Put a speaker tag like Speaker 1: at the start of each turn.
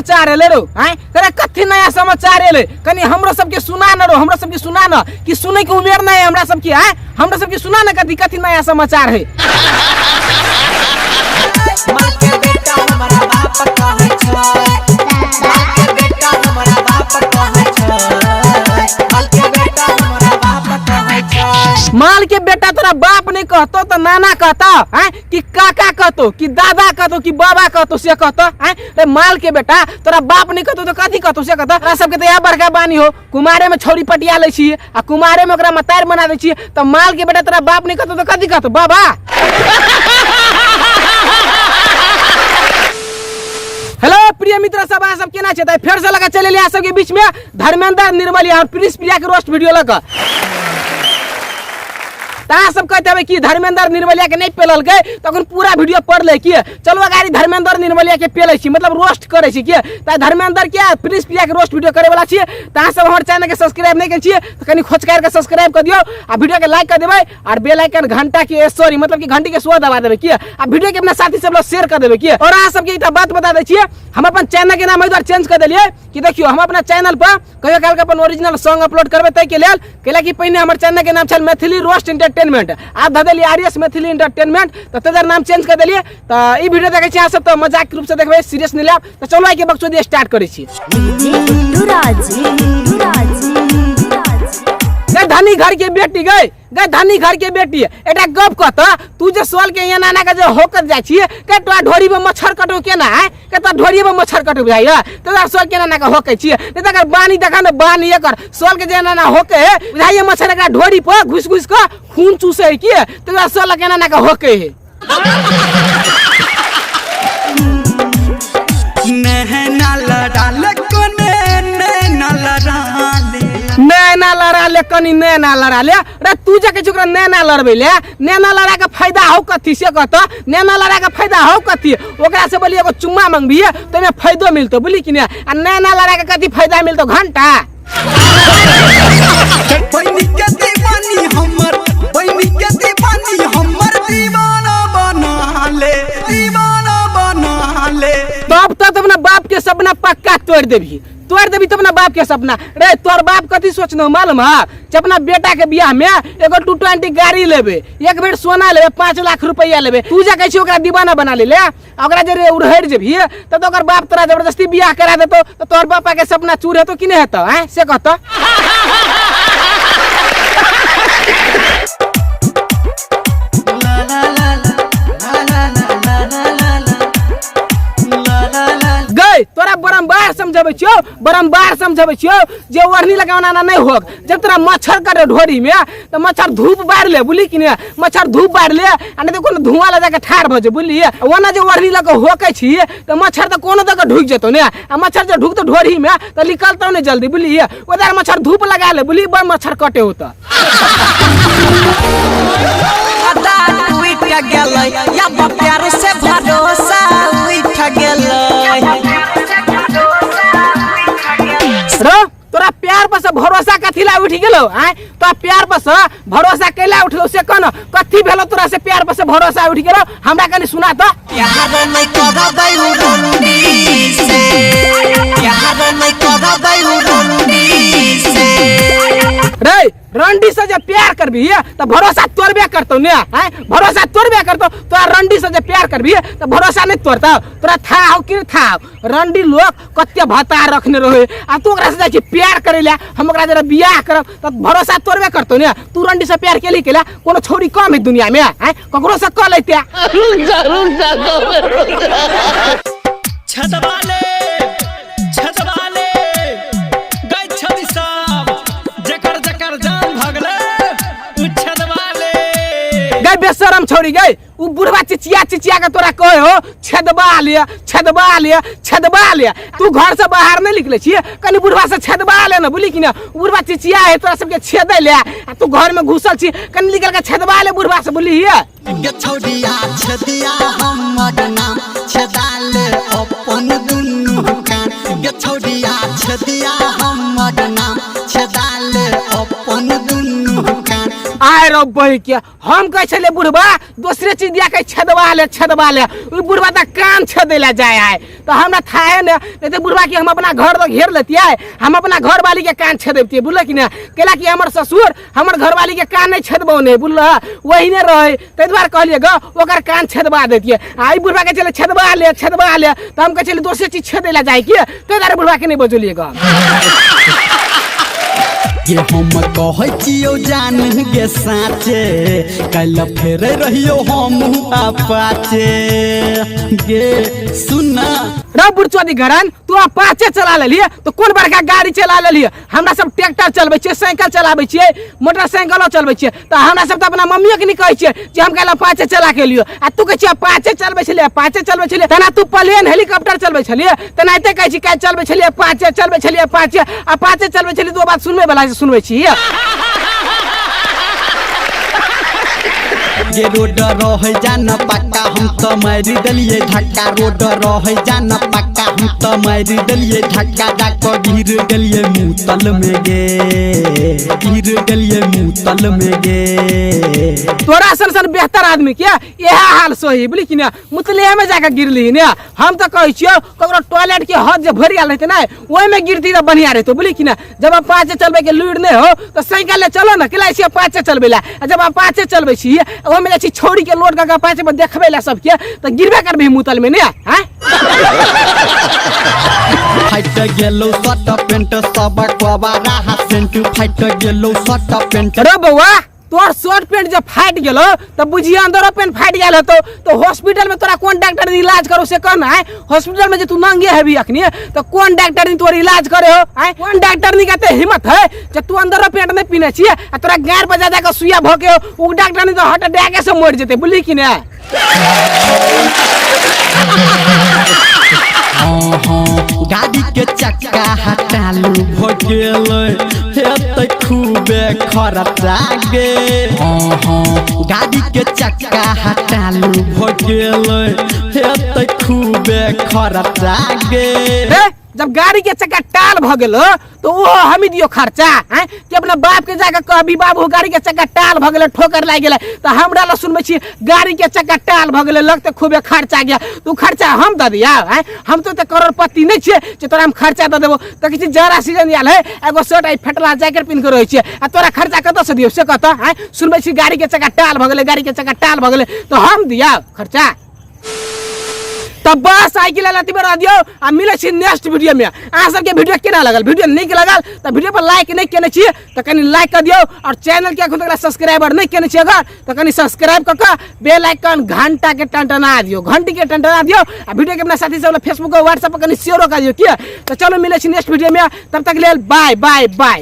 Speaker 1: समाचार एलै रौ? आँय, तोरा कथी नया समाचार एलै? कनि हमरो सबके सुना न रौ, हमरो सबके सुना न, कि सुनै के उमेर नहि है हमरा सबके। आँय, हमरो सबके सुना न कथी कथी नया समाचार है।
Speaker 2: माँ के बेटा हमरा बाप कहै छै, माँ के बेटा हमरा बाप कहै छै, माँ के बेटा हमरा बाप कहै छै।
Speaker 1: माल के बेटा तोरा बाप नहीं कहतो तो नाना कहता हैं, कि काका कहतो, कि दादा कहतो, कि बाबा कहतो, से कहतो हैं। रे माल के बेटा तोरा बाप नहीं कहतो तो कथी कहतो से कहतो। तोरा सबके तो इएह बड़का बानी हो, कुमारे में छौरी पटिया लै छी आ कुमारे में ओकरा मतार बना दै छी, तो माल के बेटा तोरा बाप नहीं कहतो तो कथी कहतो बाबा। हेलो प्रिय मित्र सब, अहाँ सब केना छै? तऽ फेर से लगा चलि एलियै अहाँ सबके बीच में धर्मेंद्र निर्मल यहाँ प्रिंस प्रिया के रोस्ट वीडियो लऽ कऽ। तऽ अहाँ सब कहते हेबै कि धर्मेंद्र निर्मलिया के नहि पेललकै, तखन पूरा वीडियो पढ़लै कि चलू अगाड़ी धर्मेंद्र निर्मलिया के पेलै छी, मतलब रोस्ट करै छी कि। तऽ धर्मेंद्र के प्रिंस प्रिया के रोस्ट वीडियो करे वाला छियै। तऽ अहाँ सब हमर चैनल के सब्सक्राइब नहि केने छियै तऽ कनि खोचकारि के सब्सक्राइब कऽ दियौ आ वीडियो के लाइक कऽ देबै और बेल आइकन घंटा के सॉरी मतलब कि घंटी के स्व दबा देबै कि, आ वीडियो के अपना साथी सब लग शेयर कऽ देबै कि। और अहाँ सबके एकटा बात बता दै छियै, हम अपन चैनल के नाम एहि दुआरे चेंज कऽ देलियै कि देखियौ हम अपना चैनल पर कहियो काल के अपन ओरिजिनल सॉन्ग अपलोड करबै, ताहिके लेल कैला कि पहिने हमर चैनल के नाम छल मैथिली रोस्ट एंटरटेनमेंट, आब धऽ देलियै आर एस मैथिली एंटरटेनमेंट, तऽ ताहि दुआरे नाम चेंज कऽ देलियै। तऽ ई वीडियो देखै छी अहाँ सब तऽ मजाक के रूप से देखबै, सीरियस नहि लेब। तऽ चलू आइ के बकचोदी स्टार्ट करै छी। गए धनी घर के बेटी, गए गए धनी घर के बेटी, एकटा गप कहत, तू जे सोल के एना एना के जे होकत जाइ छी, के तोरा ढोरी में मच्छर कटो केना है? के तोरा ढोरी में मच्छर कटो बुझाइया? तोरा सोल के एना एना के होकै छी, नहीं त एकर बानी देखा न, बानी एकर सोल के जे एना एना होकै है, बुझाइया मच्छर एकरा ढोरी पर घुस घुस के खून चूसै है की? तोरा सोल के एना एना के होकै है।
Speaker 2: नैना लड़ाल कोने नैना लड़ाले,
Speaker 1: नैना लड़ा ले, कनी नैना लड़ा ले। रे तू जे कहै ओकरा नैना लड़बै ले, नैना लड़ा के फायदा हो कथी से कहत? नैना लड़ा के फायदा हो कथी? ओकरा से बोली एगो चुम्मा मंगबी तो ओहिमे फायदो मिलतो, बुझली कि नहीं? आ नैना लड़ा के कथी फायदा मिलतो? घंटा
Speaker 2: बहिनी के दीवानी हमर, बहिनी के दीवानी हमर दीवाना बना ले, दीवाना बना ले।
Speaker 1: तब तो अपना बाप के सपना पक्का तोड़ देबी, तोड़ देबी तो अपना बाप के सपना। रे तोर बाप कथी सोचनो मालूम है? जे अपना बेटा के बियाह में एगो 220 गाड़ी लेबे, एक बेर सोना लेबे, 5 लाख रुपया लेबे। तू जे कहै छी ओकरा दीवाना बना ले, ओकरा जे रे उड़हरि जेबही तब तो ओकर बाप तोरा जबरदस्ती बियाह करा देतो, तो तोहर बापा के सपना चूर हेतो कि नहीं हेतो? हैं से कहतो। गई तोरा बारम्बार समझाबै छियौ, बारम्बार समझाबै छियौ जे ओढ़नी लगावना ना नहीं होक। जब तोरा मच्छर कटे ढोरी में तो मच्छर धूप बारि ले, बुझली कि नहीं? मच्छर धूप बारि ले आ नहीं तो कोनो धुआं लगा के ठाढ़ भऽ जो, बुझली? ओना जे ओढ़नी लऽ कऽ होकै छी तऽ मच्छर तऽ कोनो दऽ कऽ ढुकि जेतौ ने, आ मच्छर जे ढुकतौ ढोरी में तऽ निकलतौ ने जल्दी, बुझली? उधर मच्छर धूप लगा ले, बुझली? बड़ मच्छर कटे होता।
Speaker 2: अदा टूट गेलै या प्यार से भरोसा उठ गेलै।
Speaker 1: रो तोरा प्यार पर से भरोसा कथी ला उठ गेलो? आय तोरा प्यार पर से भरोसा कैला उठलो से कन कथी भेलो तोरा से प्यार पर से भरोसा उठ गेलो? हमरा कनी सुना तो।
Speaker 2: प्यार नहीं करबै रंडी से, प्यार नहीं करबै रंडी से।
Speaker 1: रे रंडी से जे प्यार करबी तो भरोसा तोड़बे करतो ने, आय भरोसा तोड़बे करतो। तोरा रंडी से जे प्यार करबी तो भरोसा नहीं तोड़तो। तोरा था हो कि था हो? रंडी लोग कते भत्ता रखने रहे आ तू ओकरा से जाइ छी प्यार करे ले, हम ओकरा जरा बियाह करब त भरोसा तोड़बे करतो ने। तू रंडी से प्यार केली केला? कोनो छौरी कम है दुनिया में? आय ककरो से क लेते।
Speaker 3: छतवाले, छतवाले, गई छवि सब, जकर जकर जान भगले, उ छतवाले।
Speaker 1: गई बेशरम छौरी गई, उ बुढ़वा चिचिया चिचिया के तोरा कहे हो छेदबा लिया, छेदबा लिया, छेदबा लिया। तू घर से बाहर नहीं निकले छियै, कनी बुढ़वा से छेदबा ले ना, बुझली कि ना? बुढ़वा चिचिया है तोरा सबके छेदै ले आ तू घर में घुसल छी, कनी निकल के छेदबा ले बुढ़वा से, बुझली?
Speaker 2: गे छौड़िया छेदिया हमर नाम छेदाले अपन दुनू कान, गे छौड़िया छेदिया हमर नाम छेदाले अपन दुनू कान।
Speaker 1: आय रौ रौ बही के हम कहै छलियै बुढ़बा दोसरे चीज दिया कहै छेदवा ले छेदवा ले, ओ बुढ़बा तऽ कान छेदै लए जाय आय, तऽ हमरा थाहे ने, नहीं तऽ बुढ़बा के हम अपना घर दऽ घेर लेतियै, हम अपना घरवाली के कान छेदैतियै, बुझल कि ने? कैला कि हमर ससुर हमर घरवाली के कान नहीं छेदबौने, बुझल? वही ने रहे, ताहि दुआरे कहलियै ग ओकर कान छेदबा दैतियै। आ ई बुढ़बा के छलै छेदबा ले छेदबा ले, तऽ हम कहै छलियै दोसरे चीज छेदै लए जाय के, ताहि दुआरे बुढ़बा के नहि बजौलियै ग।
Speaker 3: ये हम कहै छियौ जान गे साचे, काल्हि फेर रहियौ हम अपाचे गे सुना।
Speaker 1: रे बुढ़चोदी घरन, तू अपाचे चला लेलियै तो कोन बड़का गाड़ी चला लेलियै? हमरा सब ट्रैक्टर चलबै छियै, साइकिल चलाबै छियै, मोटरसाइकिलो चलबै छियै, तऽ हमरा सब तऽ अपना मम्मियो के नहि कहै छियै जे हम काल्हि अपाचे चला के एलियो, आ तू कहै छियै अपाचे चलबै छलियै, अपाचे चलबै छलियै, तेना तू प्लेन हेलीकॉप्टर चलबै छलियै, तेनाहिते कहै छी काल्हि चलबै छलियै अपाचे, चलबै छलियै अपाचे, अपाचे चलबै छलियै, दो बात सुनबै बला से सुनबै छी।
Speaker 3: गे रोड रहै जान पक्का, हम तऽ मारि देलियै धक्का, रोड रहै जान पक्का, हम तऽ मारि देलियै धक्का, जाकऽ गिर गेलियै मुतल में गे, गिर गेलियै मुतल में गे।
Speaker 1: तोरा सन सन बेहतर आदमी के इएह हाल सोही, बुझली कि ने? मुतले में जाके गिरली ने। हम तऽ कहै छियौ ककरो टॉयलेट के हद जे भरि गेल रहतै ने, ओहिमे गिरती तऽ बढ़िया रहतौ, बुझली कि ने? जब अपाचे चलबै के लूरि नहि हो तऽ साइकिल ले चलो ने, केला छियै अपाचे चलबै लए? आ जब अपाचे चलबै छी ओहिमे जाइ छी छौड़ी के लोड कऽ के अपाचे पर देखबै लए सबके, तऽ गिरबे करबही मुतल में ने। आँय
Speaker 3: फाटि गेलौ शर्ट पेंट सब कबारा सेंट, फाटि गेलौ शर्ट पेंट।
Speaker 1: रे बौआ, तोहर शर्ट पेंट जब फाटि गेलो तऽ बुझिए अंदरो पेंट फाटि गेल होतो, तो हॉस्पिटल में तोरा कोन डॉक्टर इलाज करो से कह ना? हॉस्पिटल में जे तू नंगे हेबी अखनी तो कोन डॉक्टर ने तोर इलाज करे हो? आय कोन डॉक्टर ने कते हिम्मत है जे तू अंदरो पेंट नहीं पीने छिए आ तोरा गार पर जा जा के सुइया भ के उ डॉक्टर ने तो हार्ट अटैक से मर जेते, बुझली कि ने?
Speaker 3: हाँ हाँ, गाड़ी के चक्का हटालू भ गेलै, हेतै खूबे खर्चा गे। हाँ हाँ, गाड़ी के चक्का हटालू भ गेलै, हेतै खूबे खर्चा गे।
Speaker 1: हे, जब गाड़ी के चक्का टाल भ गेलो तो वो हमी दियो खर्चा हैं कि अपना बाप के जाके कहबी बाबू गाड़ी के चक्का टाल भ गेलै, ठोकर लागि गेलै, तऽ हमरा लग सुनबै छी गाड़ी के चक्का टाल भ गेलै, लगते खूबे खर्चा गया, तू खर्चा हम दऽ दिया? हैं हम तो तऽ करोड़पति नहि छियै जे तोरा हम खर्चा दऽ देबो। तऽ किछु जाड़ा सीजन आयल है, एगो शर्ट आई फटला जैकेट पिन्ह के रहै छियै, आ तोरा खर्चा कतऽ से दियौ से कतऽ? हैं सुनबै छी गाड़ी के चक्का टाल भ गेलै, गाड़ी के चक्का टाल भ गेलै, तऽ हम दिया खर्चा? तब बस आइ के लेल एतबे रह दियौ आ मिलै छी नेक्स्ट वीडियो में। अहाँ सबके वीडियो केना लगल? वीडियो नीक लगल तऽ वीडियो पर लाइक नहि केने छी तऽ कनि लाइक कऽ दियौ, और चैनल के एखन तक सब्सक्राइबर नहि केने छी अगर तऽ कनि सब्सक्राइब कऽ कऽ बेल आइकन घंटा के टनटना दियौ, घंटी के टनटना दियौ, आ वीडियो के अपना साथी सब फेसबुक और व्हाट्सएप पर कनि शेयरो कऽ दियौ। किया तऽ चलू मिलै छी नेक्स्ट वीडियो में, तब तक लेल बाय बाय बाय।